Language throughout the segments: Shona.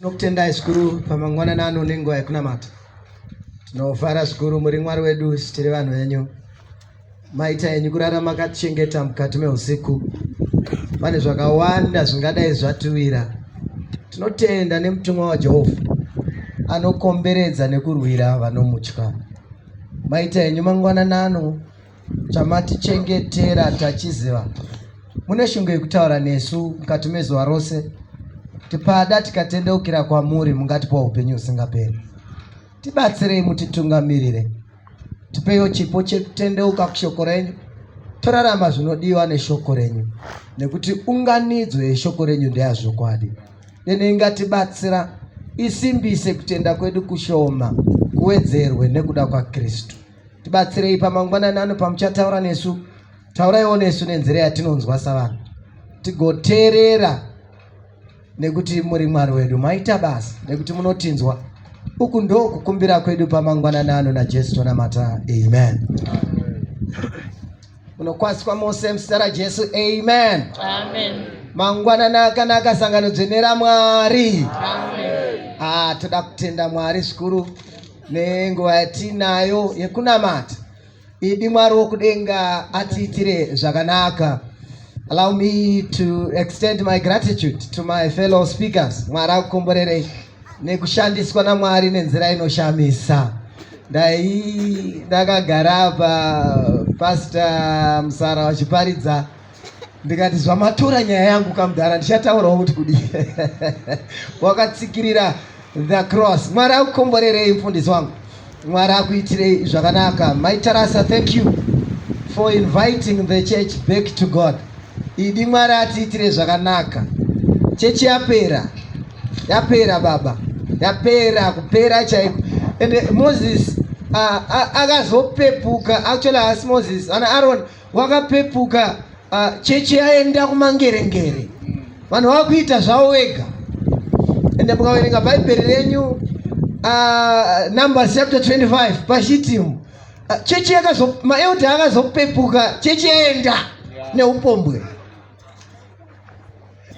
Tinokutendai zvikuru pamangwanani ano nenguva yekunamata. Tinofara zvikuru muri Mwari wedu, isu tiri vanhu venyu. Maita henyu kurara makatichengeta mukati meusiku. Pane zvakawanda zvingadai zvatiwira. Tinotenda nemutumwa waJehovha anokomberedza nekurwira vanomutya. Maita henyu mangwanani ano chamatichengetera tachiziva mune shungu yekutaura nesu mukati mezuva rose tipada tikatendeukira kwamuri mungatipa upenyu husingaperi tibatsirei mutitungamirire tipeiwo chipo chekutendeuka kushoko renyu torarama zvinodiwa neshoko renyu nekuti unganidzo yeshoko renyu ndeyazvokwadi dene ingatibatsira isimbise kutenda kwedu kushoma kuwedzerwe nekuda kwakristu Tibatsirei pamangwanani ano pamuchataura nesu, tauraiwo nesu nenzira yatinonzwa savanhu, tigoteerera nekuti muri Mwari wedu. Maita basa nekuti munotinzwa. Uku ndo kukumbira kwedu pamangwanani ano naJesu tonamata, amen. Munokwaziswa mose muzita raJesu, amen. Amen. Mangwanani akanaka, sangano dzvene raMwari. Amen. Ah, toda kutenda Mwari zvikuru nenguva yatinayo yekunamata. Idi Mwari wokudenga atiitire zvakanaka. Allow me to extend my gratitude to my fellow speakers. Mwari akukomborerei nekushandiswa naMwari nenzira inoshamisa. Ndai ndakagara apa Pastor Musara vachiparidza ndikati zvamatora nyaya yangu kamudhara ndichataurawo kuti kudii. Wakatsikirira the cross. Mwari akukomborerei mufundisi wangu. Mwari akuitirei zvakanaka. Mai Tarasa, thank you for inviting the church back to God. Idi Mwari atiitire zvakanaka. Chechi yapera. Yapera baba. Yapera kupera chaiko. And Moses akazopepuka actually haasi Moses ana Aaron wakapepuka chechi yaenda kumangerengere vanhu vakuita zvavo vega ende mukaverenga bhaibheri renyu Numbers chapter 25 pashitimu chechi yakazo maelder akazopepuka chechi yaenda neupombwe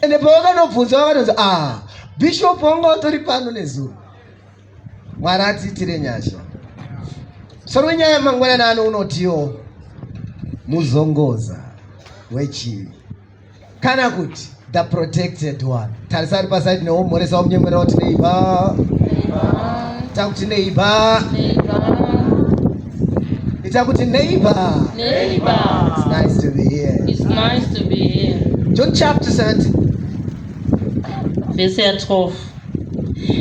ende pavakanobvunza vakatonzi ah bishop wanga utori pano nezuro. Mwari atiitire nyasha. Musoro wenyaya mangwanani ano unotiwo muzongoza wechivi kana kuti the protected one. Tarisa ari pasaidi newomhoresa womunyemwerera kuti neighbor. Ita kuti neighbor. Ita kuti neighbor. Neighbor. It's nice to be here. It's nice to be here. John chapter 17. Verse ya 12.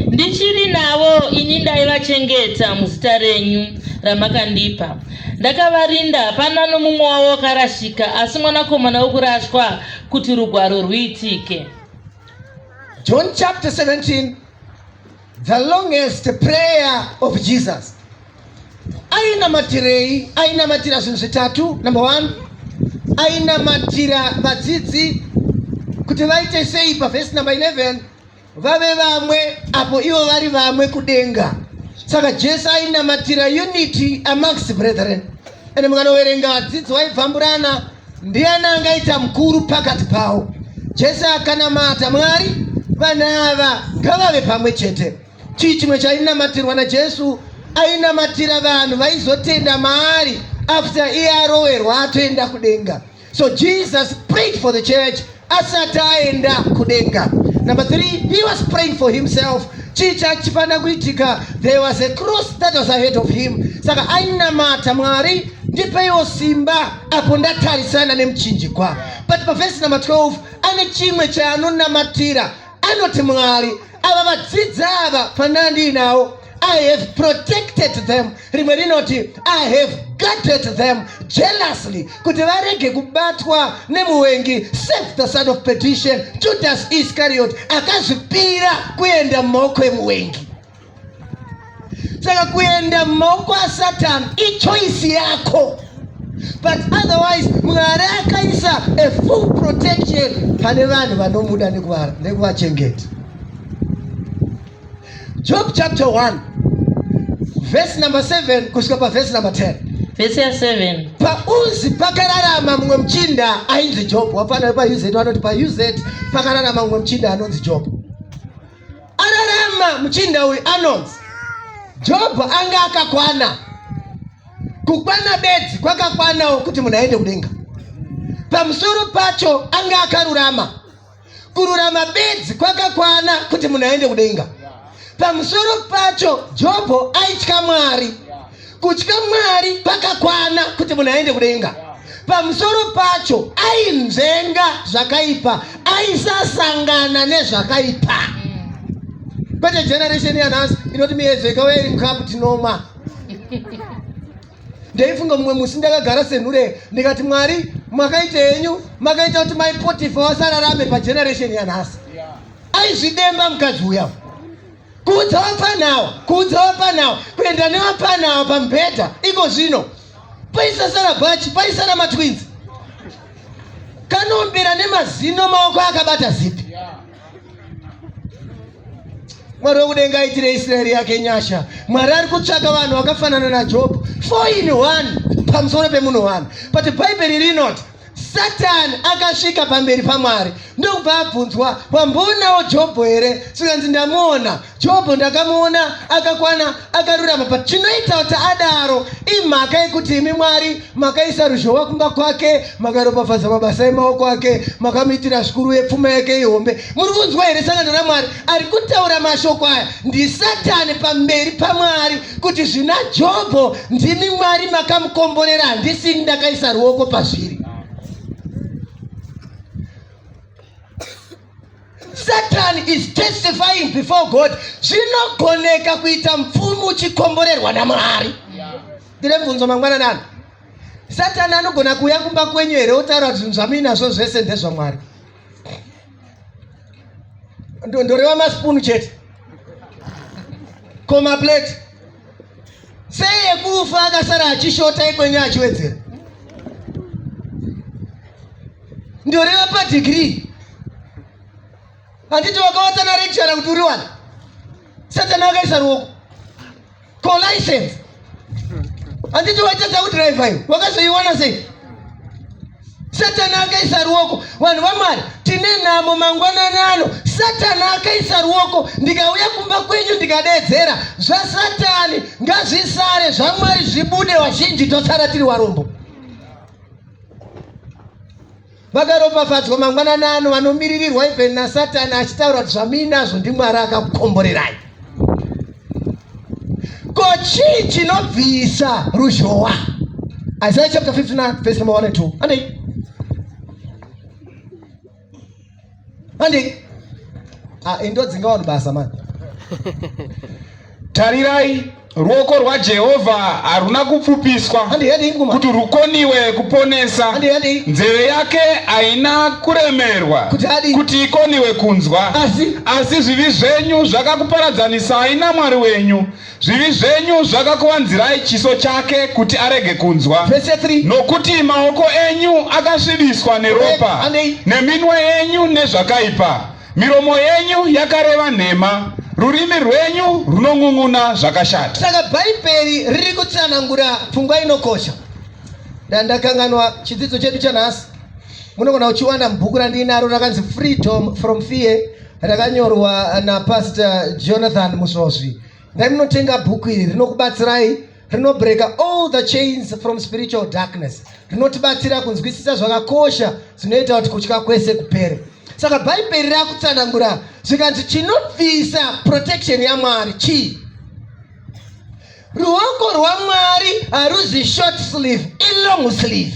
Ndichiri navo ini ndaivachengeta muzita renyu ramakandipa. Ndakavarinda, hapana nomumwe wavo wakarashika, asi mwanakomana wokurashwa, kuti rugwaro rwuitike. John chapter 17, the longest prayer of Jesus. Ainamatirei? Ainamatira zvinhu zvitatu. Number one, ainamatira vadzidzi kuti vaite sei pavhesi number 11 vave vamwe apo ivo vari vamwe kudenga. Saka Jesu ainamatira unity amongst brethren. Ende mukanoverenga vadzidzi vaibvamburana ndiani angaita mukuru pakati pavo. Jesu akanamata Mwari, vana ava ngavave pamwe chete. Chii chimwe chainamatirwa naJesu? Ainamatira vanhu vaizotenda maari after iye aroverwa atoenda kudenga. So Jesus prayed for the church asati aenda kudenga. Number three, he was praying for himself. Chii chachifanira kuitika? There was a cross that was ahead of him. Saka ainamata Mwari, ndipeiwo simba apo ndatarisana nemuchinjikwa. But pavhesi number 12 ane chimwe chaanonamatira. Anoti Mwari, ava vadzidzi ava pandandiinawo I have protected them. Rimwe rinoti I have guarded them jealously kuti varege kubatwa nemuvengi. Save the son of perdition, Judas Iscariot akazvipira kuenda mumaoko emuvengi. Saka kuenda mumaoko aSatan ichoice yako, but otherwise Mwari akaisa a full protection pane vanhu vanomuda nekuvachengeta. Job chapter 1 verse number 7 kusvika pavhesi number 10. Vhesi ya 7. PaUzi pakararama mumwe muchinda ainzi Job. Wafana paUZ vanoti paUZ pakararama mumwe muchinda anonzi Job. Ararama. Muona muchinda uyu anonzi Jobho anga akakwana. Kukwana bedzi kwakakwanawo kuti munhu aende kudenga. Pamusoro pacho anga akarurama. Kururama bedzi kwakakwana kuti munhu aende kudenga. Pamusoro pacho Jobho aitya Mwari. Kutya Mwari kwakakwana kuti munhu aende kudenga. Pamusoro pacho ainzvenga zvakaipa, aisasangana nezvakaipa. Kwete generation yanhasi inoti miedzo ikauya iri mukapu tinomwa. Ndaifunga mumwe musi ndakagara senhure ndikati Mwari makaita henyu makaita kuti mai Potifa vasararame pageneration yanhasi. Aizvidemba mukadzi uya. Kuudza vapfanawa, kuudza vapfanawa, kuenda nevapfanawa pamubhedha iko zvino. Paisasara bhachi, paisara matwins. Kanombera nemazino maoko akabata zipi. Mwari wekudenga aitire Israeri yake nyasha. Mwari ari kutsvaka vanhu vakafanana naJobho. 4 in 1 pamusoro pemunhu 1. But Bhaibheri rinoti Satani akasvika pamberi paMwari ndokubva abvunzwa, wamboonawo Jobho here? Zvikanzi, ndamuona Jobho, ndakamuona akakwana, akarurama. But chinoita kuti adaro imhaka yekuti imi Mwari makaisa ruzhowa kumba kwake, makaropafadza mabasa emaoko ake, makamuitira zvikuru uye pfuma yake ihombe. Muri kunzwa here sangano raMwari ari kutaura mashoko aya? NdiSatani pamberi paMwari kuti zvina Jobho ndimi Mwari makamukomborera, handisini ndakaisa ruoko pazviri. Satan is testifying before God. Zvinogoneka kuita mupfumi uchikomborerwa naMwari. Ndine mubvunzo mangwanani ano. Satani anogona kuuya kumba kwenyu here otaura kuti zvinhu zvamuinazvo zvese ndezvaMwari? Ndoreva masipunu chete. Ko maplate? Sei ekufa akasara achishota ekwenyu achiwedzera? Ndoreva padegree. Handiti wakawata nalecturer kuti uri wani? Satani akaisa ruoko. Ko license? Handiti waitadza kudriver iwe? Wakazoiwana sei? Satani akaisa ruoko. Vanhu vaMwari, tine nhamo mangwanani ano. Satani akaisa ruoko. Ndikauya kumba kwenyu ndikadeedzera zvaSatani ngazvisare, zvaMwari zvibude, vazhinji tosara tiri warombo. Vakaropafadzwa mangwanani ano vanomiririrwa even naSatani achitaura kuti zvamuinazvo ndiMwari akakukomborerai. Ko chii chinobvisa ruzhowa? Isaiah chapter 59 verse number 1 and 2. Andei. Andei. Ah, indodzinga vanhu basa mani. Tarirai, ruoko rwaJehovha haruna kupfupiswa Handei, handei mukoma. kuti rukoniwe kuponesa. Handei, handei. Nzeve yake haina kuremerwa Kuti adii? kuti ikoniwe kunzwa. Asi? Asi zvivi zvenyu zvakakuparadzanisai naMwari wenyu, zvivi zvenyu zvakakuvanzirai chiso chake kuti arege kunzwa. Verse 3. Nokuti maoko enyu akasvibiswa neropa, Handei. neminwe yenyu nezvakaipa. Miromo yenyu yakareva nhema, rurimi rwenyu runon'un'una zvakashata. Saka Bhaibheri riri kutsanangura pfungwa inokosha. Ndandakanganwa chidzidzo chedu chanhasi. Munogona kuchiwana mubhuku randiinaro rakanzi Freedom from Fear rakanyorwa naPastor Jonathan Musvosvi. Dai munotenga bhuku iri rinokubatsirai, rinobreaka all the chains from spiritual darkness. Rinotibatsira kunzwisisa zvakakosha zvinoita kuti kutya kwese kupere. Saka Bhaibheri rakutsanangura zvikanzi chinobvisa protection yaMwari chii? Ruoko rwaMwari haruzi short sleeve, ilong sleeve.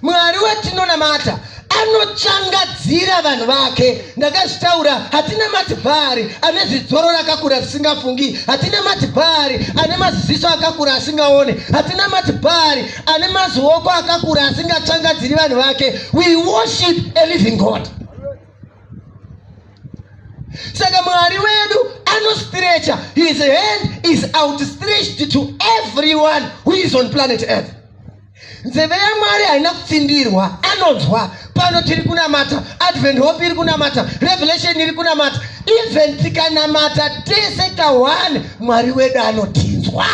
Mwari watinonamata anotsvangadzira vanhu vake. Ndakazvitaura, hatina matibhari ane zidzoro rakakura risingafungi, hatina matibhari ane maziso akakura asingaone, hatina matibhari ane mazioko akakura asingatsvangadziri vanhu vake. We worship a living God. Saka Mwari wedu anostretcha, his hand is outstretched to everyone who is on planet earth. Nzeve yaMwari haina kutsindirwa, anonzwa. Pano tiri kunamata, Advent Hope iri kunamata, Revelation iri kunamata. Even tikanamata tese ka1, Mwari wedu anotinzwa.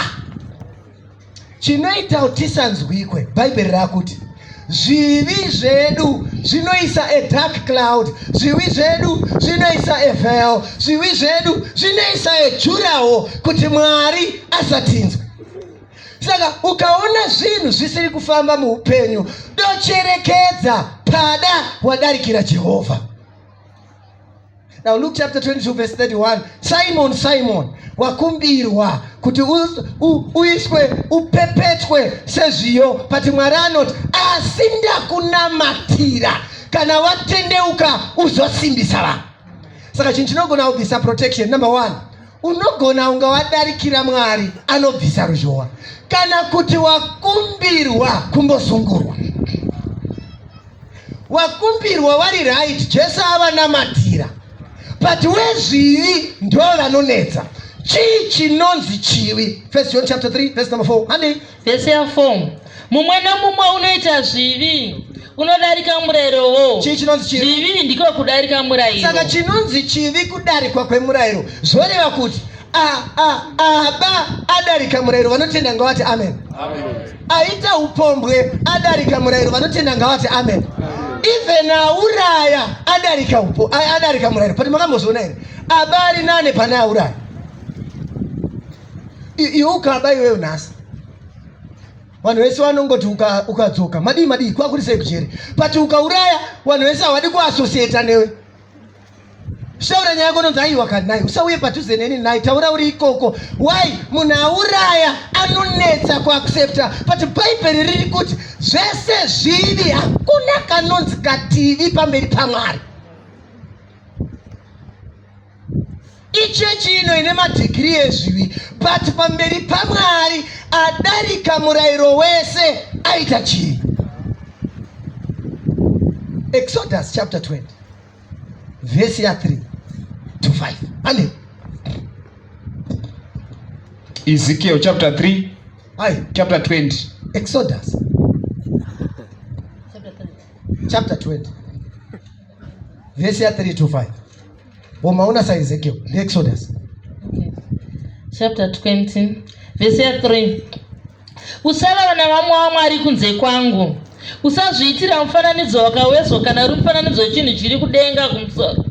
Chinoita kuti tisanzwikwe, Bhaibheri rakuti zvivi zvedu zvinoisa a dark cloud, zvivi zvedu zvinoisa a veil, zvivi zvedu zvinoisa a jurawo kuti Mwari asatinzwe. Saka ukaona zvinhu zvisiri kufamba muupenyu, docherekedza pada wadarikira Jehovha. Now Luke chapter 22 verse 31, Simon, Simon, wakumbirwa kuti uiswe upepetwe sezviyo, but Mwari anoti asi ndakunamatira kana watendeuka uzosimbisa vanhu. Saka chinhu chinogona kubvisa protection number one, unogona unga wadarikira Mwari anobvisa ruzhowa, kana kuti wakumbirwa kumbosungurwa. Wakumbirwa wari right, Jesu avanamatira, but wezvivi ndo vanonetsa. Chii chinonzi chivi? First John chapter 3 verse number 4. Handei. Vhesi ya 4. Mumwe nomumwe unoita zvivi unodarika murairowo. Chii chinonzi chivi? Zvivi ndiko kudarika murayiro. Saka chinonzi chivi kudarikwa kwemurayiro. Zvoreva kuti aba adarika murayiro, vanotenda ngavati amen. Aita upombwe adarika murayiro, vanotenda ngavati amen. Even auraya adarika upo adarika murayiro. But makambozviona here? Aba ari nane pane auraya. Iwe ukaba iweyo nhasi, vanhu vese vanongoti ukadzoka madii madii kwakuri sei kujeri, but ukauraya vanhu vese havadi kuasosieta newe. Taura nyaya yako unonzi aiwa kanai usauye padhuze neni nhai, taura uri ikoko. Why? Munhu auraya anonetsa kuaccepta, but bhaibheri riri kuti zvese zvivi, hakuna kanonzi kativi pamberi paMwari. Ichechi ino ine madhigiri ezvivi, but pamberi paMwari adarika murayiro wese aita chivi. Exodus chapter 20 verse ya 3 to 5. Ande. Ezekiel chapter 3. Aye. Chapter 20. Exodus chapter 20 verse ya 3 to 5. Womaona sa Ezekiel ndi Exodus. Okay. Chapter 20 verse ya 3. Usava vana vamwe waMwari kunze kwangu. Usazviitira mufananidzo wakawezwa kana uri mufananidzo wechinhu chiri kudenga kumusoro,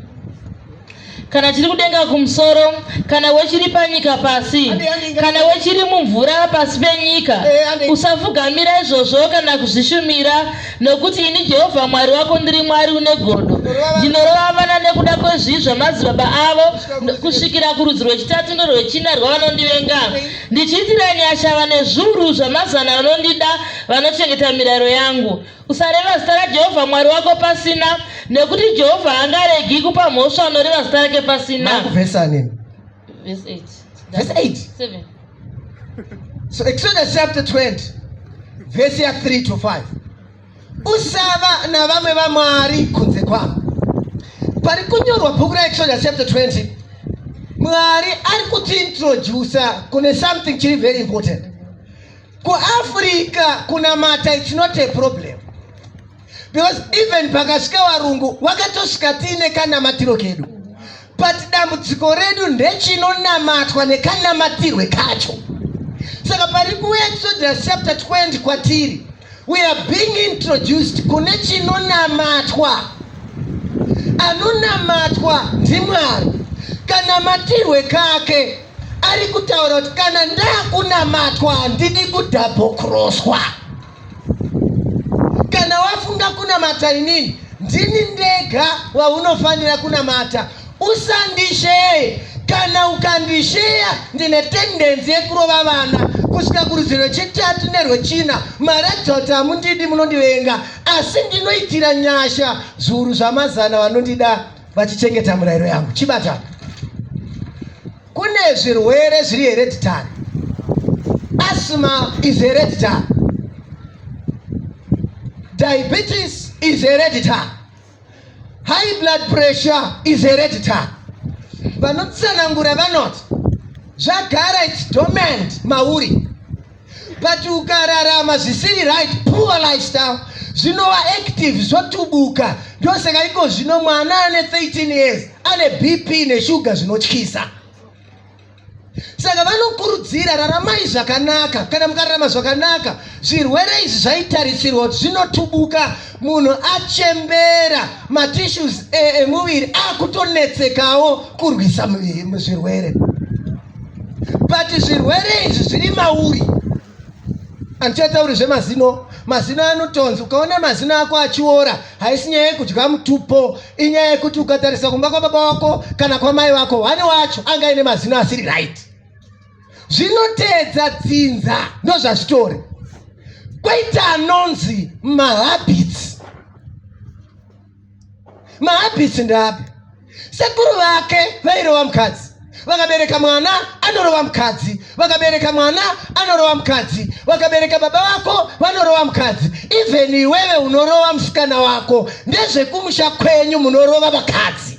kana chiri kudenga kumusoro, kana wechiri panyika pasi, kana wechiri mumvura pasi penyika. Usapfugamira izvozvo kana kuzvishumira, nokuti ini Jehovha Mwari wako ndiri Mwari une godo, ndinorova vana nekuda kwezvivi zvamadzibaba avo kusvikira kurudzi rwechitatu norwechina rwavanondivenga, ndichiitira nyasha vane zviuru zvamazana vanondida, vanochengeta mirayiro yangu. Usareva zita raJehovha Mwari wako pasina, nekuti Jehovha haangaregi kupa mhosva anoreva zita rake pasina. Verse anini? Verse 8. Verse 8. 7. So Exodus chapter 20 verse ya 3 to 5. Usava navamwe vamwari kunze kwangu. Pari kunyorwa bhuku raExodus chapter 20, Mwari ari kutiintrodusa kune something chiri very important. KuAfrica kunamata it's not a problem, because even pakasvika varungu vakatosvika tiine kanamatiro kedu, but dambudziko redu ndechinonamatwa nekanamatirwe kacho. Saka pari kuExodus chapter 20 kwatiri, we are being introduced kune chinonamatwa. Anonamatwa ndiMwari, kanamatirwe kake ari kutaura kuti kana ndakunamatwa handidi kudhabhokroswa. Kana wafunga kunamata inini, ndini ndega waunofanira kunamata, usandisheye. Kana ukandisheya, ndine tendency yekurova vana kusvika kurudzi rwechitatu nerwechina. Maratidza kuti hamundidi, munondivenga, asi ndinoitira nyasha zviuru zvamazana vanondida vachichengeta murayiro yangu. Chibata, kune zvirwere zviri hereditary. Asthma is hereditary, diabetes is hereditary, high blood pressure is hereditary. Vanotsanangura vanoti zvagara, it's dormant mauri, but ukararama zvisiri right, poor lifestyle, zvinova active, zvotubuka. Ndosaka iko zvino mwana ane 13 years ane BP neshuga zvinotyisa. Saka vanokurudzira raramai zvakanaka. Kana mukararama zvakanaka, zvirwere izvi zvaitarisirwa kuti zvinotubuka munhu achembera, matissues emuviri akutonetsekawo kurwisa zvirwere. But zvirwere izvi zviri mauri. Handichatauri zvemazino. Mazino anotonzi ukaona mazino ako achiora, haisi nyaya yekudya mutupo, inyaya yekuti ukatarisa kumba kwababa wako kana kwamai vako, one wacho anga aine mazino asiri right. Zvinoteedza dzinza, ndozvazvitori. Kwoita anonzi mahabits. Mahabits ndeapi? Sekuru vake vairova mukadzi, vakabereka mwana anorova mukadzi, vakabereka mwana anorova mukadzi, vakabereka baba vako vanorova mukadzi, even iwewe unorova musikana wako. Ndezvekumusha kwenyu munorova vakadzi.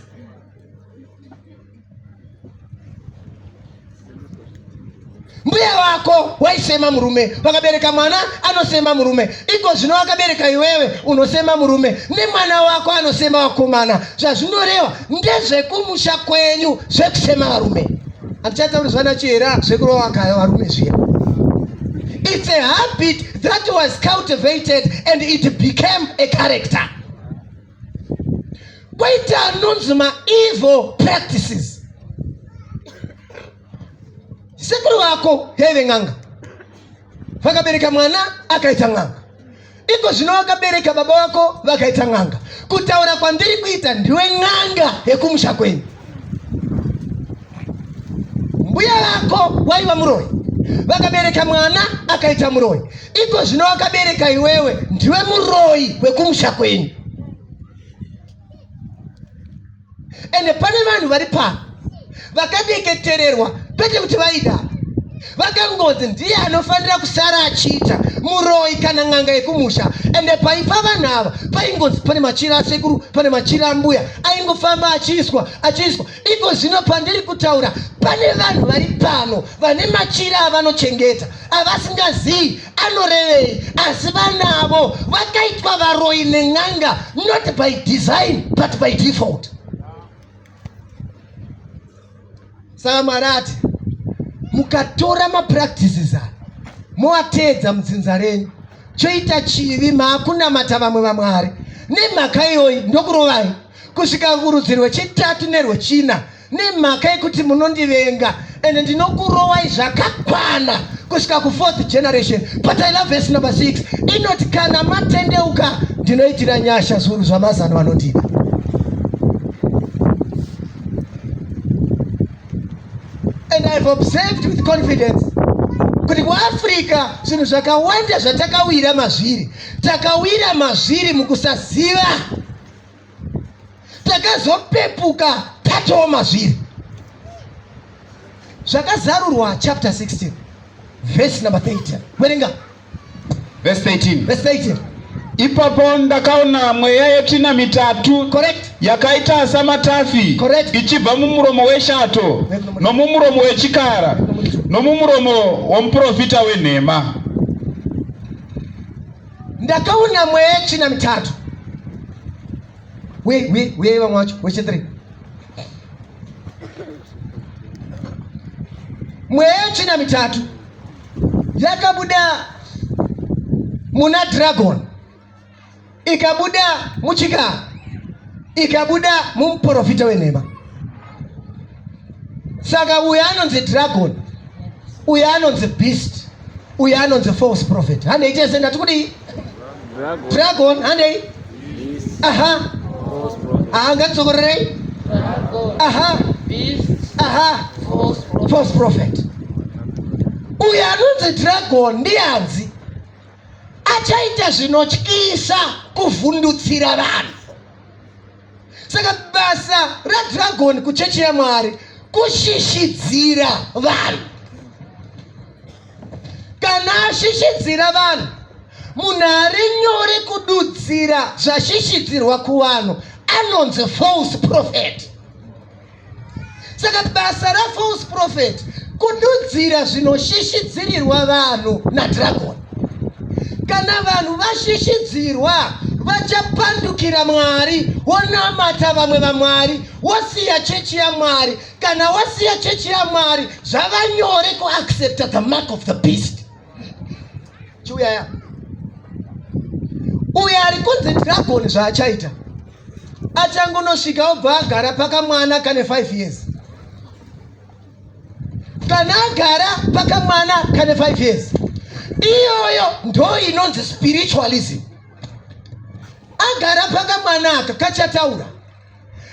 Mbuya vako waisema murume, vakabereka mwana anosema murume. Iko zvino vakabereka iwewe unosema murume, nemwana wako anosema vakomana. Zvazvinoreva ndezvekumusha kwenyu zvekusema varume. Handichatauri zvana Chihera zvekurova kaya varume zviya. It's a habit that was cultivated and it became a character. Kwoita anonzi maevil practices. Sekuru vako yaive n'anga, vakabereka mwana akaita n'anga. Iko zvino vakabereka baba vako vakaita n'anga. Kutaura kwandiri kuita, ndiwe n'anga yekumusha kwenyu. Mbuya vako waiva muroyi, vakabereka mwana akaita muroyi. Iko zvino vakabereka iwewe, ndiwe muroyi wekumusha kwenyu. Ende pane vanhu vari pano vakadeketererwa, kwete kuti vaida, vakangonzi ndiye anofanira kusara achiita muroyi kana n'anga yekumusha. Ende paipa vanhu ava paingonzi pane machira asekuru, pane machira ambuya, aingofamba achiiswa achiiswa. Iko zvino pandiri kutaura pane vanhu vari pano vane machira avanochengeta avasingazivi anorevei, asi vanavo vakaitwa varoyi nen'anga, not by design but by default. Saka Mwari ati mukatora mapractices aya moateedza mudzinza renyu, choita chivi, maakunamata vamwe vamwari. Nemhaka iyoyi ndokurovai kusvika kurudzi rwechitatu nerwechina, nemhaka yekuti munondivenga, ende ndinokurovai zvakakwana kusvika kufourth generation. But I love verse number 6 inoti, kana matendeuka ndinoitira nyasha zviuru zvamazano vanondida. And I've observed with confidence kuti kuAfrica zvinhu zvakawanda zvatakawira mazviri, takawira mazviri mukusaziva, takazopepuka tatoo mazviri. Zvakazarurwa chapter 16 verse number 13, werenga. Verse 13. Verse 13. Ipapo ndakaona mweya yetsvina mitatu Correct. yakaita samatafi Correct. ichibva mumuromo weshato, nomumuromo wechikara, nomumuromo womuprofita wenhema. Ndakaona mweya yetsvina mitatu. Uyai vamwe vacho, weche 3. Mweya yetsvina mitatu yakabuda muna dragon, ikabuda muchikara, ikabuda mumuprofita wenhema. Saka uyu anonzi dragon, uyu anonzi beast, uyu anonzi false prophet. Handei tese, ndati kudii? Dragon, handei. Aha, aha, ngatidzokorerei. Aha, aha, false prophet. Uyu anonzi dragon ndianzi achaita zvinotyisa kuvhundutsira vanhu. Saka basa radragon kuchechi yaMwari kushishidzira vanhu. Kana ashishidzira vanhu, munhu ari nyore kududzira zvashishidzirwa kuvanhu anonzi false prophet. Saka basa rafalse prophet kududzira zvinoshishidzirirwa vanhu nadragon. Kana vanhu vashishidzirwa, vachapandukira Mwari, wonamata vamwe vamwari, wosiya chechi yaMwari. Kana wasiya chechi yaMwari, zvava nyore kuaccepta the mark of the beast. Chiuyaya uyo ari kunzi dragon, zvaachaita, achangonosvika obva agara pakamwana kane 5 years. Kana agara pakamwana kane 5 years, iyoyo ndo inonzi spiritualism. Agara pakamwana aka, kachataura.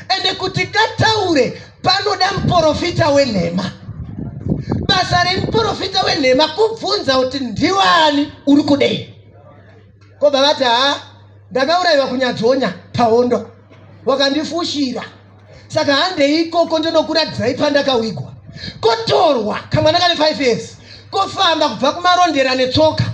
Ende kuti kataure panoda muprofita wenhema. Basa remuprofita wenhema kubvunza kuti, "Ndiwani? Uri kudei?" Kobva vati, "Ha, ndakaurayiwa kuNyadzonya pahondo, wakandifushira, saka handei ikoko ndinokuratidzai pandakawigwa." Kotorwa kamwana kane 5 years, kofamba kubva kuMarondera netsoka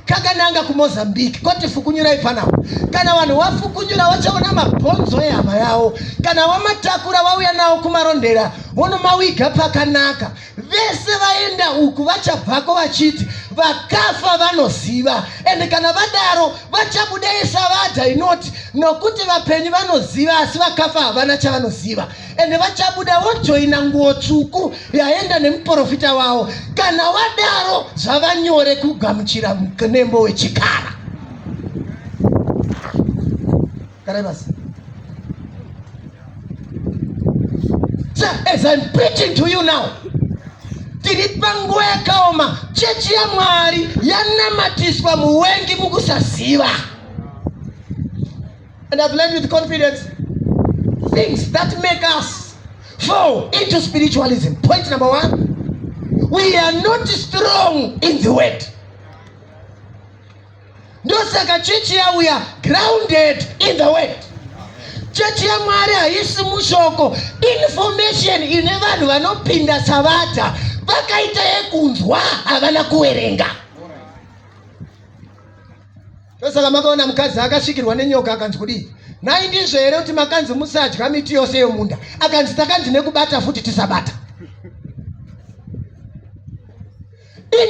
kakananga kuMozambique, koti, "Fukunyurai panapo." Kana vanhu vafukunyura, vachaona mabhonzo ehama yavo. Kana wamatakura, vauya nawo kuMarondera, vonomawiga pakanaka. Vese vaenda uku vachabvako vachiti vakafa vanoziva. Ende kana vadaro, vachabuda yesavadha inoti, "Nokuti vapenyu vanoziva, asi vakafa havana chavanoziva." Ende vachabuda vojoina nguo tsvuku yaenda nemuprofita wavo. Kana wadaro, zvava nyore kugamuchira munembo wechikara. Garai basi. So as I'm preaching to you now, tiri panguva yakaoma. Chechi yaMwari yanamatiswa muwengi mukusaziva. And I've learned with confidence things that make us fall into spiritualism. Point number one, we are not strong in the word. Ndosaka chechi yauya grounded in the word. Chechi yaMwari haisi mushoko. Information ine vanhu vanopinda Savata vakaita yekunzwa, havana kuverenga. Ndosaka makaona mukadzi akasvikirwa nenyoka, akanzi kudii? "Nhai, ndizvo here kuti makanzi musadya miti yose yomunda?" Akanzi, "Takanzi nekubata futi tisabata."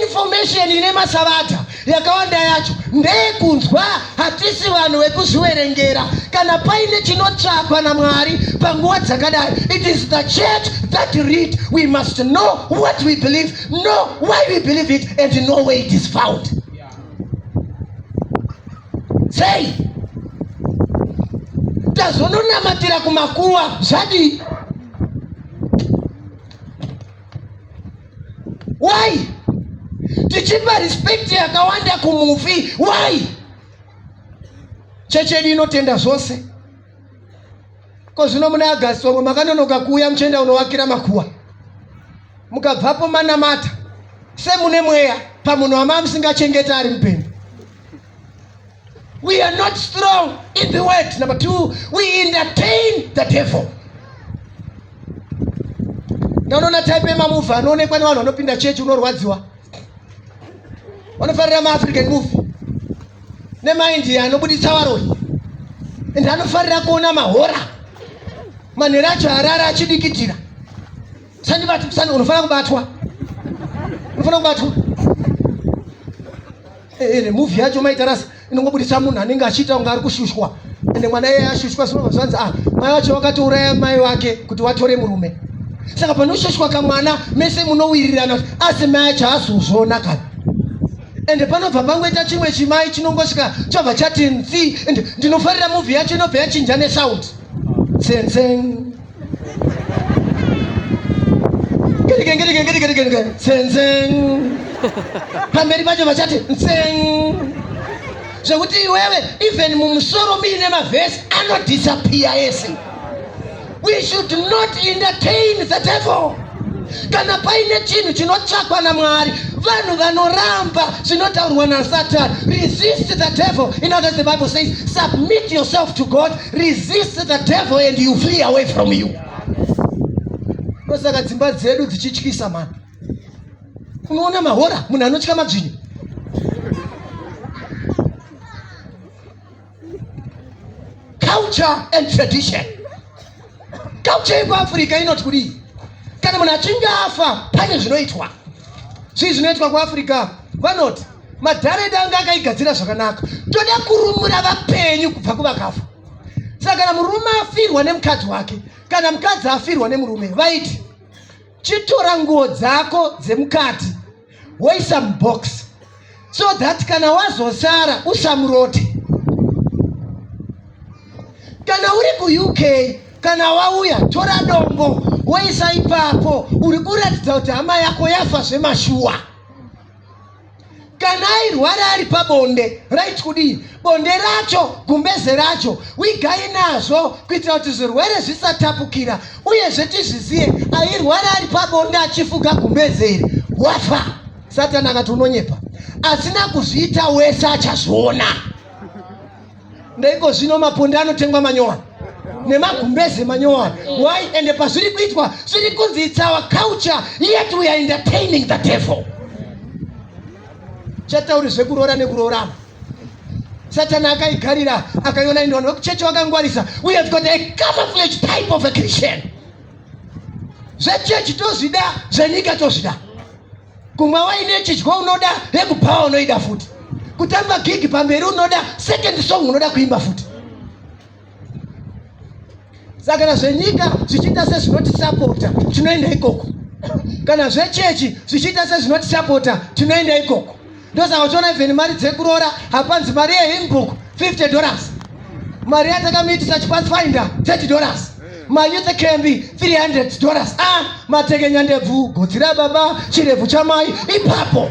Information ine masavata yakawanda yacho ndeyekunzwa. Hatisi vanhu vekuzviverengera. Kana paine chinotsvakwa naMwari panguva dzakadai, it is the church that read. We must know what we believe, know why we believe it, and know where it is found. Sei tazononamatira kumakuva? Zvadii? Why tichipa respect yakawanda kumufi? Why? Chechi yedu inotenda zvose. Ko zvino muna August vamwe makanonoka kuuya, muchienda unovakira makuva, mukabvapo manamata semune mweya pamunhu wama musingachengeta ari mupenyu. We are not strong in the word. Number two, we entertain the devil. Ndanoona type yemamovie anoonekwa nevanhu vanopinda chechi, unorwadziwa. Vanofarira maAfrican movie nemaIndia anobuditsa varoyi, ende anofarira kuona mahorror. Manhero acho arara achidikitira, "Sandibati, sandi." Unofanira kubatwa, unofanira kubatwa. Ende movie yacho maita rasa inongobudisa munhu anenge achiita kunge ari kushushwa, ende mwana iye ashushwa, sinobva zvanzi, "Ah, mai vacho vakatouraya mai vake kuti watore murume." Saka panoshushwa kamwana, mese munowirirana, asi mai acho haazozviona kana. Ende panobva pangoita chimwe chimai chinongosvika, chobva chati nzi. Ende ndinofarira movie yacho, inobva yachinja nesound, tsenseng ngerigengerigengerigerigere, tsenseng. Pamberi pacho vachati ntseng, zvekuti iwewe even mumusoro muine mavhesi anodisappear ese. We should not entertain the devil. Kana paine chinhu chinotsvakwa naMwari, vanhu vanoramba zvinotaurwa naSatani. Resist the devil. In others, the Bible says, "Submit yourself to God, resist the devil, and you flee away from you." Ndosaka dzimba dzedu dzichityisa mani. Unoona mahorror, munhu anotya madzvinyu. Culture and tradition. Culture yekuAfrica inoti kudii? Kana munhu achinge afa, pane zvinoitwa. Zvii zvinoitwa kuAfrica? Vanoti madhara edu anga akaigadzira zvakanaka. Toda kurumura vapenyu kubva kuvakafa. Saka kana murume afirwa nemukadzi wake, kana mukadzi afirwa nemurume, vaiti Chitora nguo dzako dzemukati woisa mubox so that kana wazosara usamurote. Kana uri kuUK kana wauya tora dombo woisa ipapo, uri kuratidza kuti hama yako yafa zvemashuwa. Kana airwara ari pabonde right kudii bonde racho gumbeze racho wigai nazvo kuitira kuti zvirwere zvisatapukira uyezve tizviziye airwara ari pabonde achifuga gumbeze iri wafa. Satani akati unonyepa, asina kuzviita wese achazviona. Ndaiko zvino maponde anotengwa manyowani nemagumbeze manyowani. Why? Ende pazviri kuitwa zviri kunzi it's our culture, yet we are entertaining the devil. Chatauri zvekuroora nekuroorana. Satani akaigarira akaiona indi vanhu vekuchechi vakangwarisa. We have got a camouflage type of a Christian. Zvechechi tozvida, zvenyika tozvida. Kumwa waine chidyo unoda, yekubhawa unoida futi. Kutamba gig pamberi unoda, second song unoda kuimba futi. Saka kana zvenyika zvichiita sezvinotisapota tinoenda ikoko, kana zvechechi zvichiita sezvinotisapota tinoenda ikoko. Ndosaka uchiona even mari dzekuroora hapanzi mari yehymnbook $50, mari yatakamuitisa chipathfinder $30, mayouth camp $300. Ah, matekenya ndebvu, gotsi rababa, chirebvu chamai ipapo.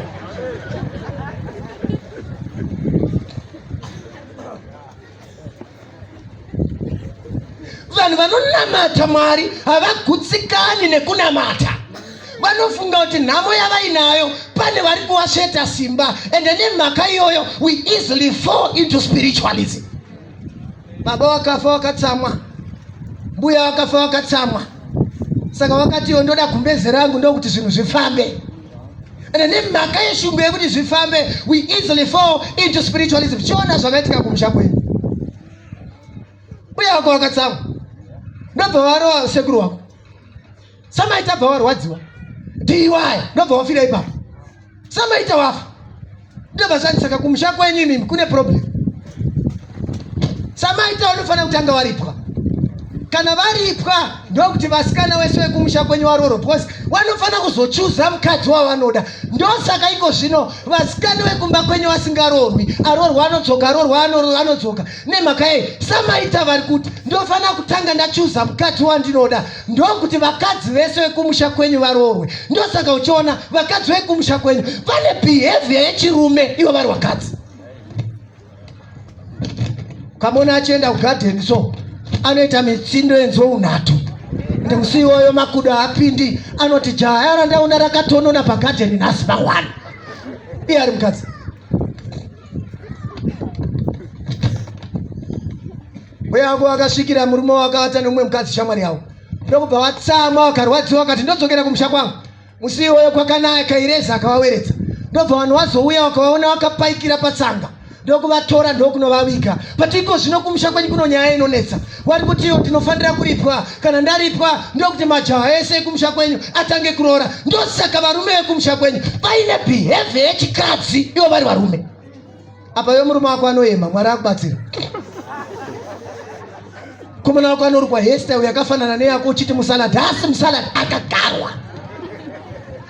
Vanhu vanonamata Mwari havagutsikani nekunamata. Vanofunga kuti nhamo yavainayo pane vari kuvasveta simba, ende nemhaka iyoyo we easily fall into spiritualism. Baba wakafa wakatsamwa, mbuya wakafa wakatsamwa, saka wakati iyo ndoda gumbeze rangu ndokuti zvinhu zvifambe. Ende nemhaka yeshungu yekuti zvifambe we easily fall into spiritualism. Chiona zvakaitika kumusha kwenyu, mbuya wako wakatsamwa, ndobva varova sekuru wako, samaita bva warwadziwa dy ndobva wafira ipapo, samaita wafa, ndobva zvanzi saka kumusha kwenyu imimi kune problem. Samaita vanofanira kutanga varipwa. Kana varipwa ndokuti vasikana wese vekumusha kwenyu varoorwe, because vanofanira kuzochuza mukadzi wavanoda. Ndosaka iko zvino vasikana vekumba kwenyu vasingaroorwi, aroorwa anodzoka, aroorwa anodzoka. Nemhaka yei? Samaita vari kuti ndofanira kutanga ndachuza mukadzi wandinoda, ndokuti vakadzi vese vekumusha kwenyu varoorwe. Ndosaka uchiona vakadzi vekumusha kwenyu vane behavior yechirume ivo vari vakadzi. Ukamona achienda kugadheni so anoita mitsindo yenzou nhatu, ende musi iwoyo makudo haapindi, anoti jaya randaona rakatonona pagadheni nhasi mangwana, iye ari mukadzi. Mbuya wako wakasvikira murume wakavata nemumwe mukadzi shamwari yavo, ndokubva vatsamwa vakarwadziwa, vakati ndodzokera kumusha kwangu. Musi iwoyo kwakanaya kaireza akavaweredza, ndobva vanhu vazouya vakavaona vakapaikira patsanga, ndokuvatora ndokunovaviga. But iko zvino kumusha kwenyu kuno nyaya inonetsa, vari kuti iyo ndinofanira kuripwa, kana ndaripwa ndokuti majaha ese ekumusha kwenyu atange kuroora. Ndosaka varume vekumusha kwenyu vaine behavior yechikadzi ivo vari varume. Apa iwe murume wako anoyema, Mwari akubatsira. Komana wako anorukwa hairstyle yakafanana neyako uchiti musalad, haasi musalad, akagarwa.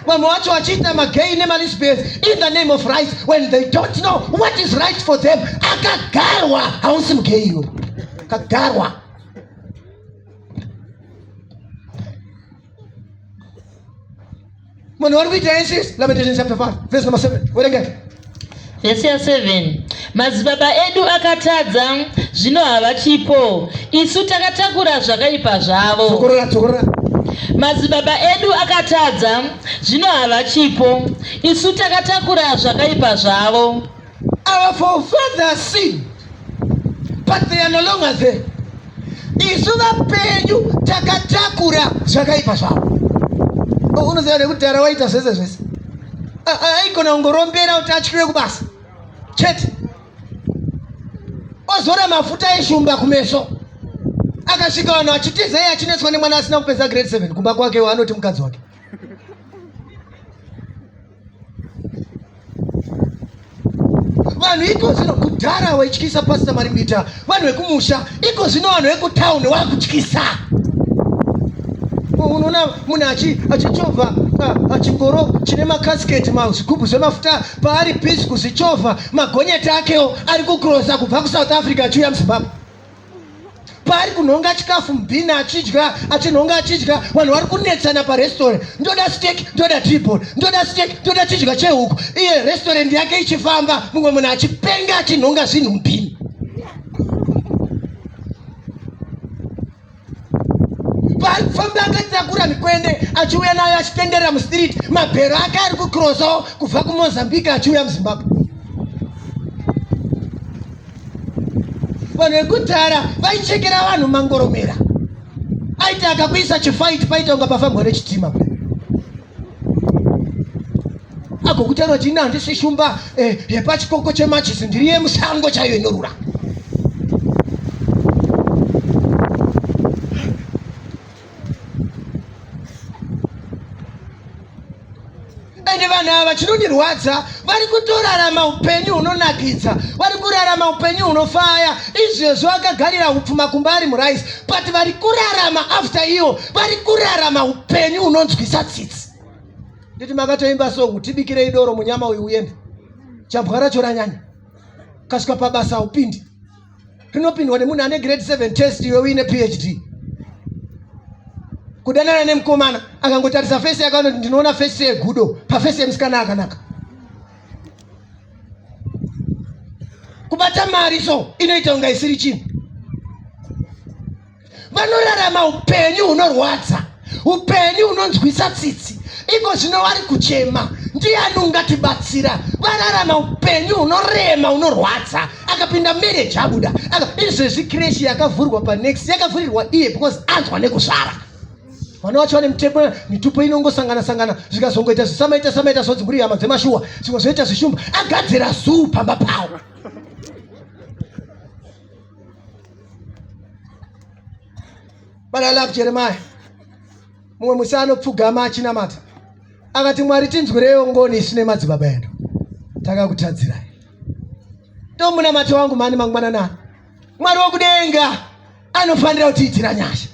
Vamwe vacho vachiita magay nemalesbians in the name of right when they don't know what is right for them. Akagarwa, hausi mugay iwe, akagarwa. Munhu vari kuita isi Lamentation chapter 5 verse number 7. Verengai. Vhesi ya 7 Madzibaba edu akatadza, zvino havachipo, isu takatakura zvakaipa zvavo. Dzokorora, dzokorora. Madzibaba edu akatadza, zvino havachipo, isu takatakura zvakaipa zvavo. Our forefathers sinned, but they are no longer there. Isu vapenyu takatakura zvakaipa zvavo. Unoziva nekudhara waita zvese zvese, aikona kungorombera kuti atyiwe kubasa chete, ozora mafuta eshumba kumeso, akasvika vanhu achitiza iye achinetswa nemwana asina kupedza grade 7 kumba kwake, waanoti mukadzi wake. Vanhu iko zvino, kudhara waityisa Pastor Marimbita, vanhu vekumusha, iko zvino vanhu vekutauni wakutyisa. Unoona munhu achichovha chingoro chine makasiketi, zvigubhu zvemafuta, paari busy kuzvichovha, magonyeti akewo ari kukurosa kubva kuSouth Africa achiuya muZimbabwe. Paari kunhonga chikafu mubhini achidya, achinhonga achidya, vanhu vari kunetsana parestaurant, ndoda steak, ndoda tibon, ndoda steak, ndoda chidya chehuku. Iye restaurant yake ichifamba, mumwe munhu achipenga achinhonga zvinhu mubhini. Paari kufamba akatakura mikwende achiuya nayo achitenderera mustreet, mabhero ake ari kukrosawo kubva kuMozambique achiuya muZimbabwe. Vanhu vekudhara vaichekera vanhu mangoromera, aiti akakuisa chifight paita kunga pafambwa nechitima kudai, agokutaura kuti ini handisi shumba yepachikoko chemachisi, ndiri yemusango chaiyo inorura. Ende vanhu ava, chinondirwadza, vari kutorarama upenyu hunonakidza, vari kurarama upenyu hunofaya. Izvezvo akagarira upfu makumba ari murice, but vari kurarama after iwo, vari kurarama upenyu hunonzwisa tsitsi. Nditi makatoimba songu, tibikirei doro munyama uyu uende, jambwa racho ranyanya, kasvika pabasa upindi rinopindwa nemunhu ane grade 7 test, iwe uine PhD. Kudanana nemukomana, akangotarisa face yake anoti ndinoona face yegudo paface yemusikana akanaka. Kubata mari so inoita kunga isiri chinhu. Vanorarama upenyu hunorwadza, upenyu hunonzwisa tsitsi. Iko zvino vari kuchema, ndiani ungatibatsira? Vararama upenyu hunorema, hunorwadza. Akapinda marriage abuda. Izvezvi creche yakavhurwa panext yakavhurirwa iye because anzwa nekuzvara. Vana vacho vane mitepo, mitupo inongosangana sangana, zvikazongoita zvisamaita samaita, zvonzi muri hama dzemashuwa, zvimwe zvoita zvishumba. Agadzira zoo pamba pawo. But I love Jeremiah. Mumwe musi anopfugama achinamata, akati, Mwari, tinzwirewo ngoni isu nemadzibaba edu, takakutadzirai. Ndomunamato wangu mani mangwananani. Mwari wokudenga anofanira kutiitira nyasha.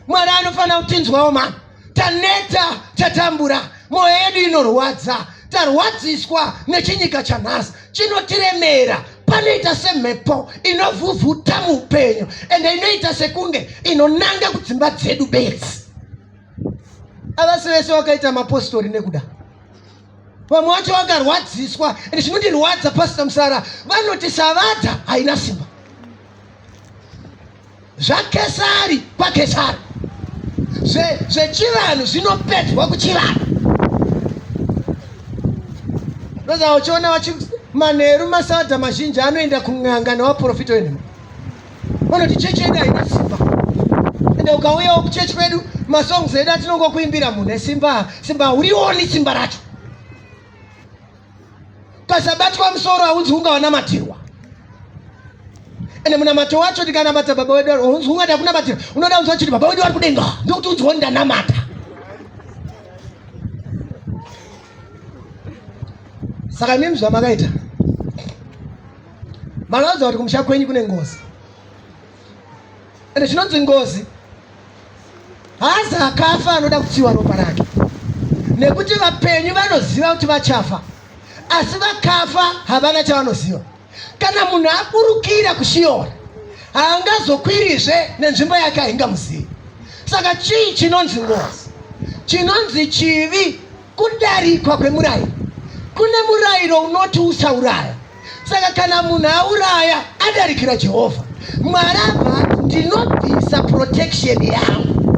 Mwari anofanira kutinzwawo mani. Taneta, tatambura, mwoyo yedu inorwadza, tarwadziswa nechinyika chanhasi chinotiremera. Panoita semhepo inovhuvhuta muupenyu, ende inoita sekunge inonanga kudzimba dzedu bedzi. Avasi vese vakaita mapostori nekuda, vamwe vacho vakarwadziswa. Ende chinondirwadza, Pastor Musara, vanoti savadha haina simba, zvaKesari kwaKesari, zvechivanhu zvinopedzwa kuchivanhu. Ndoza uchiona vachi manheru masadha mazhinji anoenda kun'anga nevaprofita venhema, vanoti chechi yedu haina simba. Ende ukauyawo kuchechi kwedu, masongs edu atinongokuimbira mune simba, simba haurioni simba racho. Ukasabatwa musoro haunzi unga wanamatirwa. Ende munamato wacho, tikanamata Baba wedu, unzi ungada kunamatira, unoda unzwa chiti Baba wedu vari kudenga, ndokuti unzwa ndanamata. Saka imimi zvamakaita, makaudza kuti kumusha kwenyu kune ngozi. Ende chinonzi ngozi, haazi akafa anoda kutsiwa ropa rake, nekuti vapenyu vanoziva kuti vachafa, asi vakafa havana chavanoziva. Kana munhu aburukira kuShiyora, haangazokwirizve, nenzvimbo yake haingamuzivi. Saka chii chinonzi ngozi? Chinonzi chivi kudarikwa kwemurayiro. Kune murayiro unoti usauraya. Saka kana munhu auraya, adarikira Jehovha Mwari, abva ati ndinobvisa protection yangu.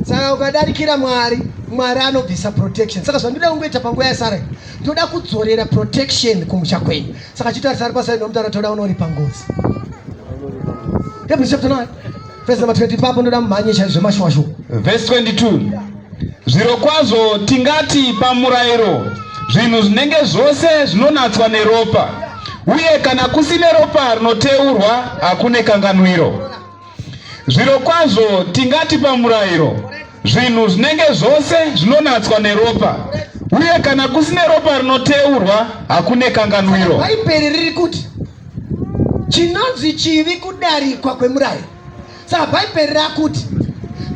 Saka ukadarikira Mwari, Mwari anobvisa protection. Saka zvandinoda kungoita panguva yasara, ndoda kudzorera protection kumusha kwenyu. Saka chitarisa ari pasai nomutaura, toda unoripa ngozi. Hebrews chapter 9 verse number 20. Ipapo ndoda mumhanye chaizvo zvemashuwashuwa. Verse 22. Zvirokwazvo tingati pamurayiro, zvinhu zvinenge zvose zvinonatswa neropa, uye kana kusine ropa rinoteurwa, hakune kanganwiro. Zvirokwazvo tingati pamurayiro, zvinhu zvinenge zvose zvinonatswa neropa, uye kana kusine ropa rinoteurwa, hakune kanganwiro. Bhaibheri riri kuti chinonzi chivi kudarikwa kwemurayiro. Saka Bhaibheri rakuti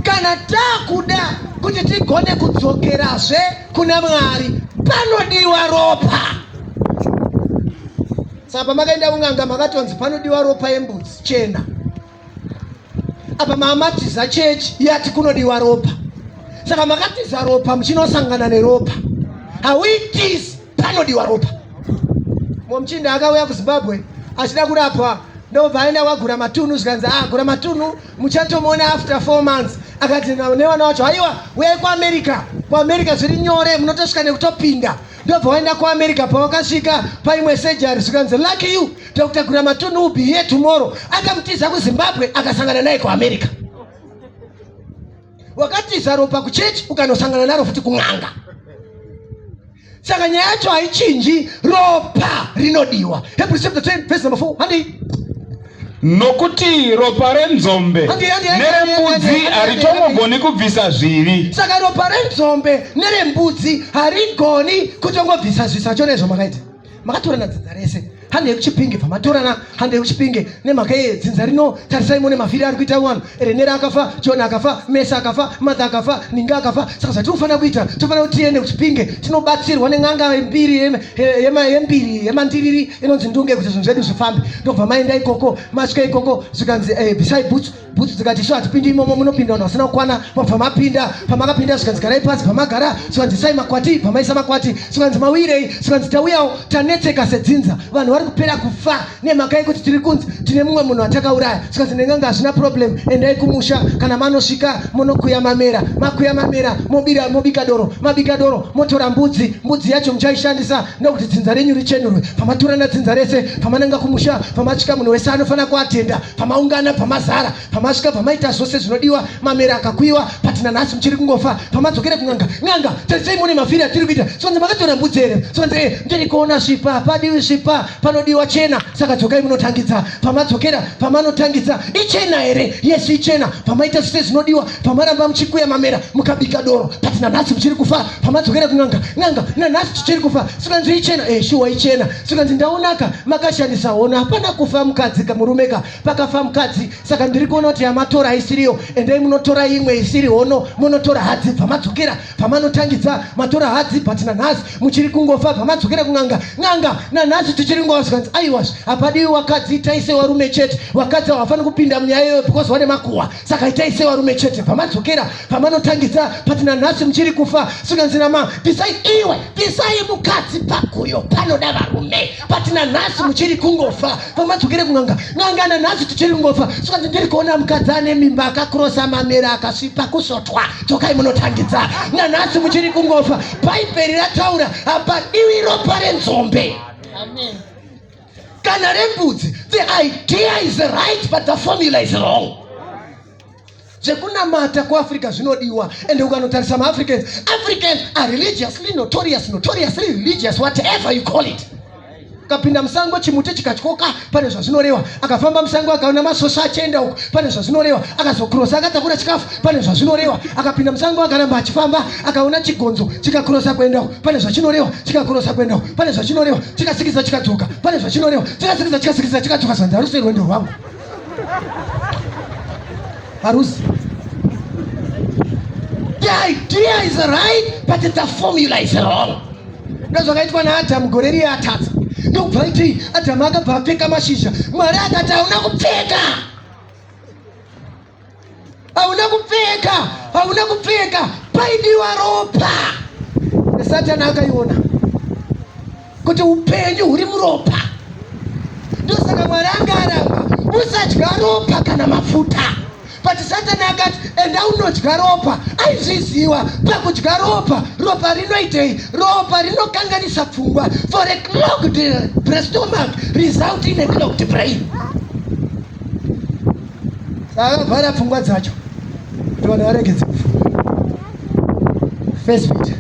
Kana takuda kuti tigone kudzokerazve kuna Mwari, panodiwa ropa. Saka pamakaenda kun'anga makatonzi panodiwa ropa yembudzi chena. Apa maamatiza chechi yati kunodiwa ropa. Saka makatiza ropa muchinosangana neropa. Hauitizi panodiwa ropa. Mumwe muchinda akauya kuZimbabwe achida kurapwa ndobva aenda kwagura matunhu zvikanzi ah gura matunhu muchatomuona after 4 months. Akati nevana wacho haiwa uyai kuAmerica, kuAmerica zviri nyore munotosvika nekutopinda. Ndobva waenda kuAmerica, pawakasvika paimwe surgery zvikanzi lucky you Dr. Guramatunhu will be here tomorrow. Akamutiza kuZimbabwe akasangana naye kuAmerica. Wakatiza ropa kuchechi ukanosangana naro futi kun'anga. Saka nyaya yacho haichinji, ropa rinodiwa. Hebrews chapter 10 verse number 4. Handei. Nokuti ropa renzombe Handi, handi, handi, handi, nerembudzi handi, handi, haritongogoni kubvisa zvivi. Saka ropa renzombe nerembudzi harigoni kutongobvisa zvivi. Saka chiona izvo makaita. Makatorana dzinza rese. Hande yekuChipinge pamatorana, hande yekuChipinge nemhaka yeye dzinza rino tarisai mune mafiri ari kuita vanhu. Renera akafa, John akafa, Mesa akafa, Martha akafa, Ninga akafa. Saka zvatinofanira kuita, tofanira kuti tiende kuChipinge tinobatsirwa nen'anga yembiri yembiri yemandiriri inonzi Ndunge kuti zvinhu zvedu zvifambe. Ndobva maenda ikoko, masvika ikoko zvikanzi bvisai bhutsu. Bhutsu dzikati isu hatipindi imomo, munopinda vanhu vasina kukwana. Mabva mapinda, pamakapinda zvikanzi garai pasi, pamagara zvikanzi isai makwati, pamaisa makwati zvikanzi mawirei, zvikanzi tauyawo tanetseka sedzinza, vanhu vari kupera kufa nemhaka yekuti tiri kunzi tine mumwe munhu atakauraya. Zvikanzi nen'anga hazvina problem, endai kumusha, kana manosvika munokuya mamera, makuya mamera mobira, mobika doro, mabika doro motora mbudzi, mbudzi yacho muchaishandisa ndokuti dzinza renyu richenurwe. Pamatorana dzinza rese, pamananga kumusha, pamasvika munhu wese anofanira kuatenda. Pamaungana, pamazara, pamasvika, pamaita zvose zvinodiwa, mamera akakuyiwa, but nanhasi muchiri kungofa. Pamadzokera kun'anga, n'anga tarisai mune mafiri atiri kuita. Zvikanzi makatora mbudzi here? Zvikanzi ndiri kuona svipa, hapadiwi svipa, panodiwa chena, saka dzokai munotangidza. Pamadzokera, pamanotangidza, ichena here? Yes, ichena. Pamaita zvose zvinodiwa, pamaramba muchikuya mamera, mukabika doro, but nanhasi muchiri kufa. Pamadzokera kun'anga, n'anga nanhasi tichiri kufa. Zvikanzi ichena, shuwa ichena. Zvikanzi ndaonaka makashandisa hono, hapana kufa mukadzi ka murume ka, pakafa mukadzi. Saka ndiri kuona kuti yamatora haisiriyo, endai munotora imwe isiri hono, munotora hadzi. Bvamadzokera pamanotangidza matora hadzi, but nanhasi muchiri kungofa. Bvamadzokera kun'anga, n'anga nanhasi tichiri kungofa. Zvikanzi aiwa, hapadiwi wakadzi, itai sewarume chete. Vakadzi havafaniri kupinda munyaya iyoyo because vane makuhwa, saka itai sewarume chete. Bvamadzokera pamanotangidza, but nanhasi muchiri kufa. Zvikanzi nama bvisai iwe, bvisai mukadzi paguyo, panoda varume, but nanhasi muchiri kungofa. Pamadzokere kun'anga, n'anga nanhasi tichiri kungofa. Zvikanzi ndiri kuona mukadzi ane mimba akakrosa mamera akasvipa kusotwa, dzokai munotangidza, nanhasi muchiri kungofa. Bhaibheri rataura hapadiwi ropa renzombe. Amen. Kana rembudzi. The idea is right but the formula is wrong. Zvekunamata kuAfrica zvinodiwa, ende ukanotarisa maAfricans, Africans are religiously notorious, notoriously religious, whatever you call it. Ukapinda musango chimuti chikatyoka pane zvazvinoreva, akafamba musango akaona masvosva achienda uko pane zvazvinoreva, akazokrosa akatakura chikafu pane zvazvinoreva, akapinda musango akaramba achifamba akaona chigonzo chikakrosa kuenda uko pane zvachinoreva, chikakrosa kuenda uko pane zvachinoreva, chikasikisa chikadzoka pane zvachinoreva, chikasikisa chikasikisa chikadzoka. Zvanzi harusi rwendo rwangu, harusi. The idea is right but the formula is wrong. Ndozvakaitwa naAdhamu gore riya atadza, ndokubva itei Adhamu akabva apfeka mashizha. Mwari akati hauna kupfeka, hauna kupfeka, hauna kupfeka, paidiwa ropa. Satani akaiona kuti upenyu huri muropa, ndosaka Mwari anga aramba usadya ropa kana mafuta. But Satani akati enda unodya ropa. Aizviziva pakudya ropa, ropa rinoitei? Ropa rinokanganisa pfungwa. For a clogged stomach result in a clogged brain. Saka akavhara pfungwa dzacho kuti vanhu varegedze kufunga. First Peter.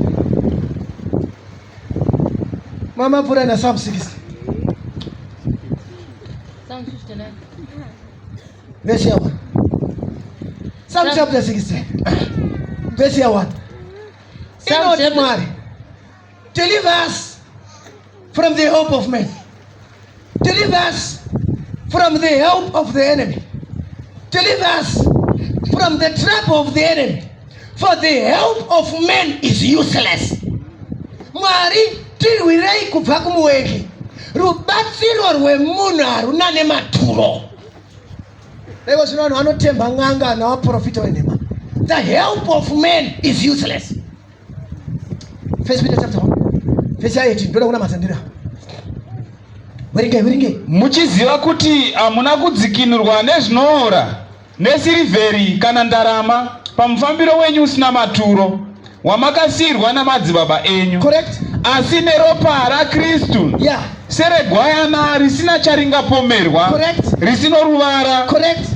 Mama pfura na Psalm 60. Psalm 59. Verse ya 1. Psalm chapter 60. Verse ya 1. Psalm Inoti chapter Mwari, deliver us from the help of men. Deliver us from the help of the enemy. Deliver us from the trap of the enemy, for the help of man is useless. Mwari tirwirei kubva kumuvengi, rubatsiro rwemunhu haruna nematuro. Iko zvino vanhu vanotemba n'anga navaprofita venhema. The help of man is useless. First Peter chapter 1 verse 18. Ndoda kunamata ndiri apa. Verengai, verengai. Muchiziva kuti hamuna kudzikinurwa nezvinoora, nesirivheri kana ndarama, pamufambiro wenyu usina maturo wamakasiyirwa namadzibaba enyu. Correct? Asi neropa raKristu, seregwayana risina charingapomerwa, Correct. risino ruvara. Correct.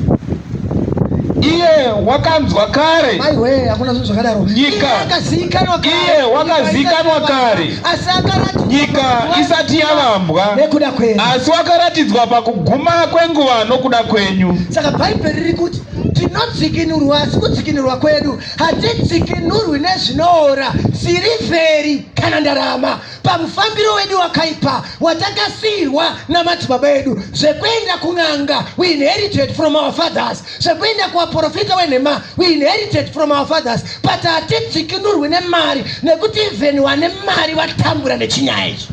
Iye wakanzwa kare. Maiwe, hakuna zvinhu zvakadaro. Nyika. Iye akazivikanwa kare. Iye wakazivikanwa kare. Asi akaratidzwa Nyika isati yavambwa, nekuda kwenyu. Asi wakaratidzwa pakuguma kwenguva nokuda kwenyu. Saka Bhaibheri riri kuti tinodzikinurwa, asi kudzikinurwa kwedu hatidzikinurwi nezvinoora, sirivheri kana ndarama, pamufambiro wedu wakaipa watakasiyirwa namadzibaba edu. Zvekuenda kun'anga, we inherited from our fathers. Zvekuenda kuvaprofita wenhema, we inherited from our fathers. But hatidzikinurwi nemari, nekuti even vane mari vatambura nechinyaya ichi.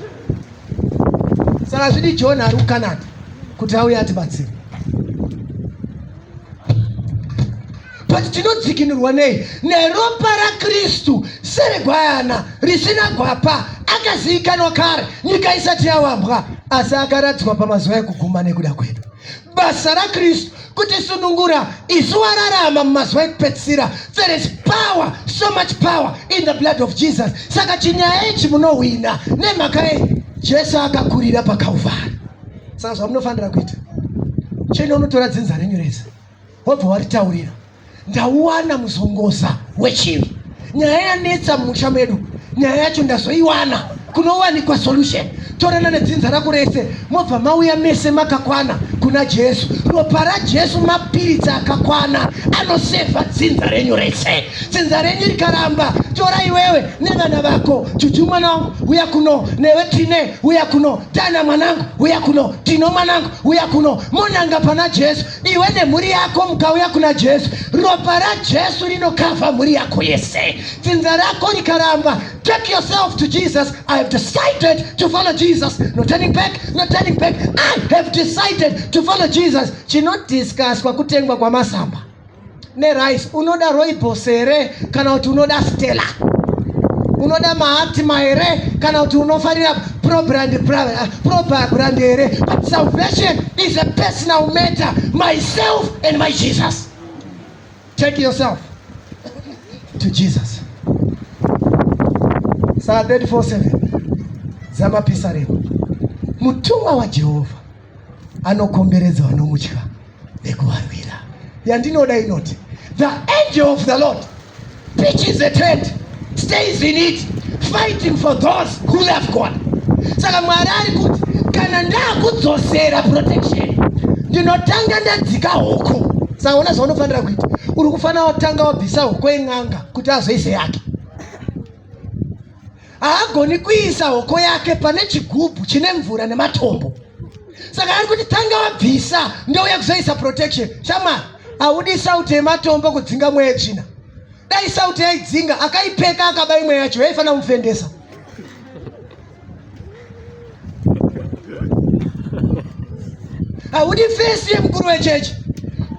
Saka zvidi John ari kuCanada kuti auye atibatsire. But tinodzikinurwa nei? Neropa raKristu seregwayana risina gwapa, akazivikanwa kare nyika isati yavambwa, asi akaradzwa pamazuva ekuguma nekuda kwedu. Basa raKristu kutisunungura isu wararama mumazuva ekupedzisira. There is power, so much power in the blood of Jesus. Saka chinyaya ichi munohwina nemhaka yei? Jesu akakurira paKalvari. Saka zvamunofanira kuita, chino unotora dzinza renyu rese wobva waritaurira, ndauwana muzongoza wechivi, nyaya yanetsa mumusha medu, nyaya yacho ndazoiwana, kunowanikwa solution. Torana nedzinza rako rese, mobva mauya mese makakwana kuna Jesu. Ropa raJesu mapiritsi akakwana anosevha dzinza renyu rese. Dzinza renyu rikaramba, tora iwewe nevana vako. Juju mwana wangu, uya kuno. Newe Tine, uya kuno. Tana mwanangu, uya kuno. Tino mwanangu, uya kuno. Monanga pana Jesu. Iwe nemhuri yako mukauya kuna Jesu, ropa raJesu rinokavha mhuri yako yese. Dzinza rako rikaramba, take yourself to Jesus. I have decided to follow Jesus. No turning back, no turning back. I have decided to follow Jesus. Chinodiscusswa kutengwa kwamasamba nerice. Unoda rooibos here kana kuti unoda Stella? Unoda Mahatima here kana kuti unofarira Pro Brand here? But salvation is a personal matter, myself and my Jesus. Take yourself to Jesus. Saka 34:7 dzamapisarema, mutumwa waJehovha anokomberedza vanomutya nekuvarwira. Yandinoda inoti, the angel of the Lord pitches a tent, stays in it, fighting for those who love God. Saka Mwari ari kuti kana ndakudzosera protection, ndinotanga ndadzika hoko. Saka ona zvaunofanira kuita, uri kufanira watanga wabvisa hoko yen'anga kuti azoise yake. Haagoni kuisa hoko yake pane chigubhu chine mvura nematombo. Saka ari kuti tanga wabvisa, ndouya kuzoisa protection. Shamwari, haudi sauti yematombo kudzinga mweya yetsvina. Dai sauti yaidzinga, akaipeka akaba imwe yacho yaifanira kumufendesa. Haudi face yemukuru wechechi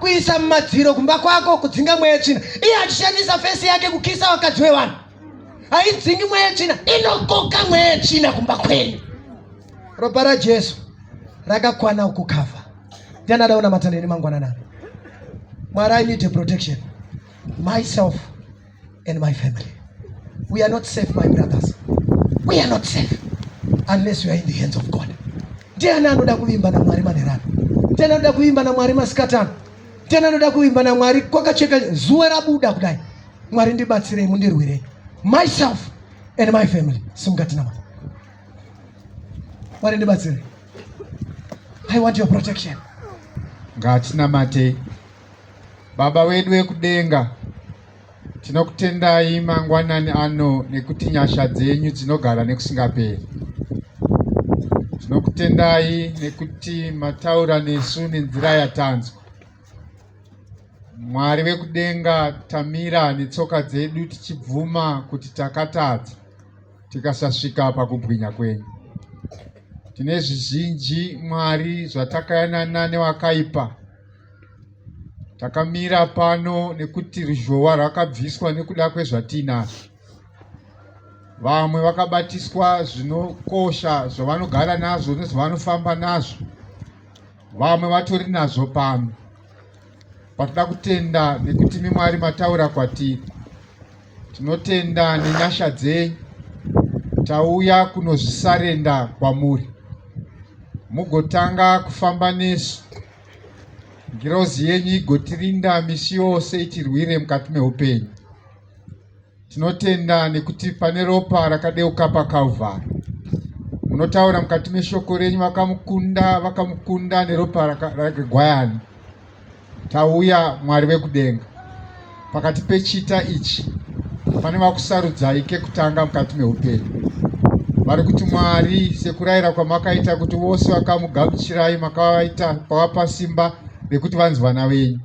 kuisa mumadziro kumba kwako kudzinga mweya yetsvina, iye achishandisa face yake kukisa vakadzi vevanhu. Haidzingi mweya yetsvina, inokoka mweya yetsvina kumba kwenyu. Ropa raJesu rakakwana kukavha. Ndiani ada kunamata neni mangwananani? Mwari, I need a protection, myself and my family. We are not safe, my brothers. We are not safe unless we are in the hands of God. Ndiani anoda kuvimba naMwari manherano? Ndiani anoda kuvimba naMwari masikatano? Ndiani anoda kuvimba naMwari kwakacheka zuva rabuda kudai? Mwari ndibatsirei, mundirwirei, myself and my family. Simuka tinamata. Mwari ndibatsirei, I want your protection. Ngatinamate. Baba wedu vekudenga, tinokutendai mangwanani ano nekuti nyasha dzenyu dzinogara nekusingaperi. Tinokutendai nekuti mataura nesu nenzira yatanzwa. Mwari vekudenga, tamira netsoka dzedu tichibvuma kuti takatadza tikasasvika pakubwinya kwenyu. Tine zvizhinji Mwari zvatakayanana newakaipa. Takamira pano nekuti ruzhowa rwakabviswa nekuda kwezvatiinazvo. Vamwe vakabatiswa zvinokosha zvavanogara nazvo nezvavanofamba nazvo. Vamwe vatori nazvo pano. Patoda kutenda nekuti imi Mwari mataura kwatiri. Tinotenda nenyasha dzenyu. Tauya kunozvisarenda kwamuri. Mugotanga kufamba nesu. Ngirozi yenyu igotirinda misi yose itirwire mukati meupenyu. Tinotenda nekuti pane ropa rakadeuka paKalvari. Munotaura mukati meshoko renyu vakamukunda, vakamukunda neropa regwayana. Tauya Mwari vekudenga. Pakati pechita ichi pane vakusarudzai kekutanga mukati meupenyu. Vari kuti Mwari sekurayira kwamakaita kuti vose vakamugamuchirai makavaita kwavapa simba rekuti vanzi vana venyu.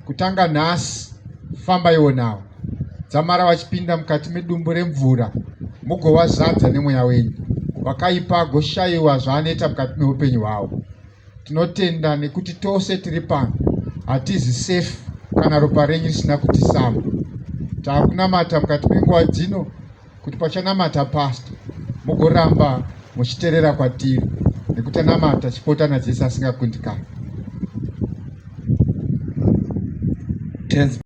Kutanga nhasi fambaiwo navo dzamara vachipinda mukati medumbu remvura mugovazadza nemweya wenyu. Wakaipa agoshayiwa zvaanoita mukati meupenyu hwavo. Tinotenda nekuti tose tiri pano hatizi safe kana ropa renyu risina kutisamba. Takunamata mukati menguva dzino kuti pachanamata pastor mugoramba muchiterera kwatiri nekuti tanamata chipota naJesu asingakundikani. Tenzi.